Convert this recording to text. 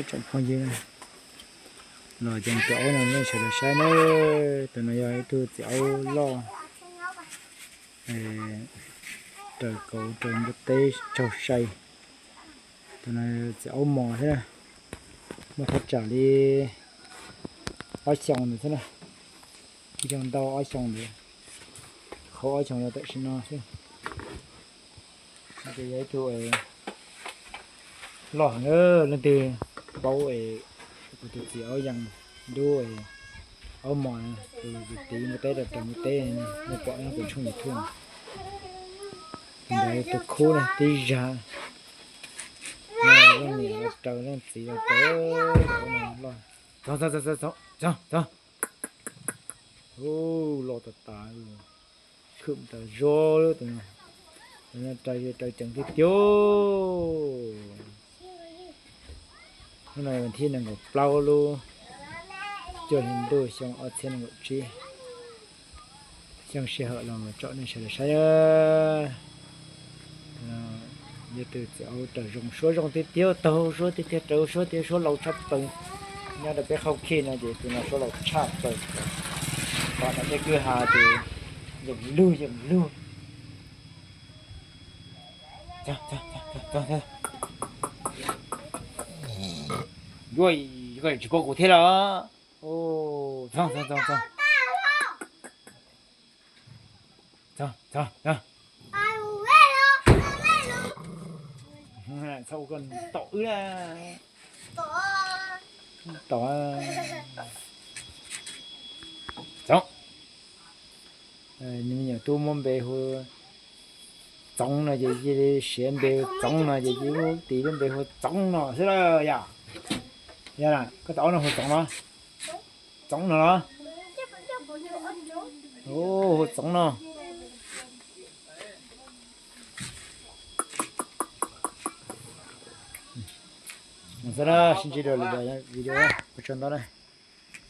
Tsoom phooj ywg, los ceev tus aub no nej sawv daws saib na. Tus no yog ib tug txiv aub loj, raws kauv raws npua teb tsaug sai. Tus no txiv aub mos thiab na, muaj thaj tsam li ob xyoos ntawd thiab na, ib xyoos ntau ob xyoos ntawd, qhov ob xyoos los tam sim no xwb. Ces yog ib tug loj heev, leej twg paub es kuv tus txiv aub yees dub aub mos, tus tiv npua teb rau raws npua teb, nej pom kuv tshooj YouTube. Tus ntawd tus khub ne tib zag, leej niam los raws leej txiv los raws, loj. Txog, txog, txog, txog, txog, txog. Ub, loj tas tas, khwm tas zog lawm tus no. Tus no raws, raws ceev tiag tiag. Hnub no vas thib nees nkaum plaub lub cuaj hli ntuj xyoo ob txhiab nees nkaum tsib. Xyoo sij hawm los tsom nej sawv daws saib. Yog tus txiv aub raws zoo, suab zoo tiag tiag, taug suab tiag tiag, raws suab tiag, suab laus tshaj plaws. Nyob rau peb qhov khij no ces tus no suab laus tshaj plaws. Tom no tej kwj ha ces yeem lug yeem lug. Yuav, koj tsis paub kuv thiab los? Txog, txog, txog, txog. Txog, txog, txog. Txhob ua koj tom wb na. Tom. Txoov. Nws me nyuam tub muab npe hu Txoov no ces cia li siav npe hu Txoov no ces cia li tis lub npe hu Txoov no xwb lawm yom. Yog na, koj tus aub no hu Txoov no? Txoov no los? Hu Txoov no. Xwb na, sib ntsib dua lwm daim video, ua tsaug ntau na.